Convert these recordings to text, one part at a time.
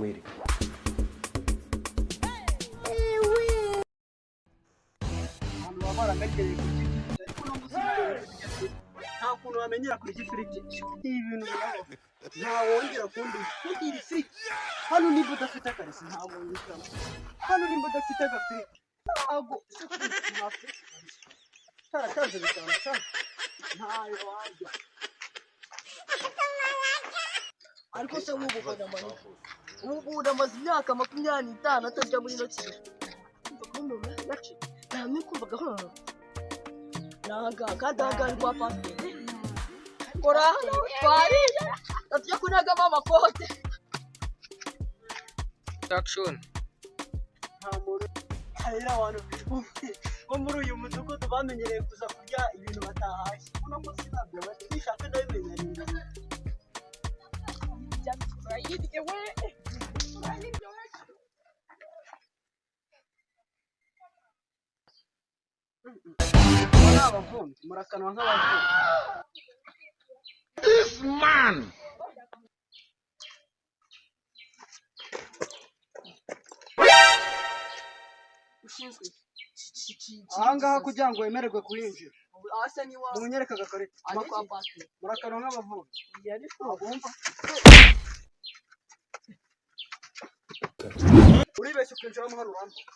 Mwiri. Abantu baba baramenyereye kurya ifiriti, ariko uno munsi nta kuntu bamenyera kurya ifiriti. Ibi bintu birabaho, ntawongera kundi kugira ifiriti. Hano nimba udafite akaresi ntabwo winjiramo. Hano nimba udafite agafiriti ntabwo nta firiti taratanze 5 cyane ntayo warya. Ariko se nk'ubu ubona amanika ubu ngubu amaze imyaka 25 atajya muri ino kigo. Nta kumva gahoro nahangaha kandi ahangaha ni kwa pasiteri. Kora hano twariye tujya kunagamo amakote. Action. Nta muntu rero abantu bo muri uyu mudugudu bamenyereye kuza kurya ibintu batahashye. Uno munsi ntabyo bari nishaka ndabimenyereye. Turayirye we, turayirye we. Aba ni abavumbi, murakanwa nk'abavumbi. This man. Ushinzwe Aha ngaha kugira ngo wemererwe kuhinjira asa ni wa munyereke agakarita. ari kwa pasiteri. Murakanwa nk'abavumbi. Ntabwo wumva uribeshya ukinjiramo hano urambuka.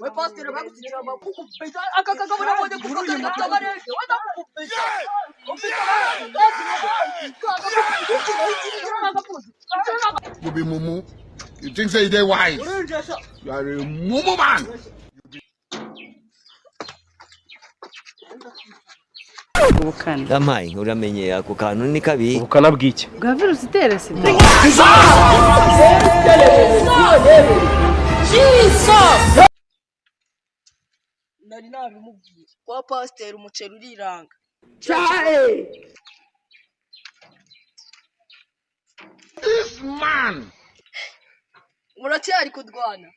We pasiteri bagusigira amakukupeta aka kagabo nabonye gufata gatabareje we ndakukupeta You be mumu. You think say you dey wise? Urinjira sha. You are a mumu man. Ubukana Yampaye uramenye ako kantu ni kabi. Ubukana bw'iki? Bwa virusi itera sida. Nari nabimubwiye kwa pasiteri umuceri uriranga. This man. Muracyari kurwana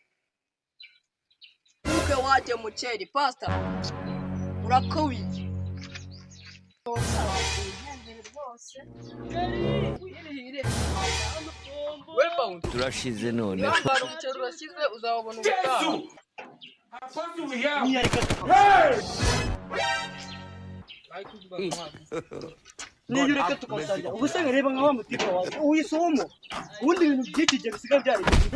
ntuke wajye muceri pasita urakowiye. Turashize none. Ihangane umuceri urashyize uzawubona ubutaha. Niyo ureka tukawusangira ubu se nkareba nka wa mutipe wawe uwisomo ubundi ibintu by'iki gihe bisigaye byarigeze.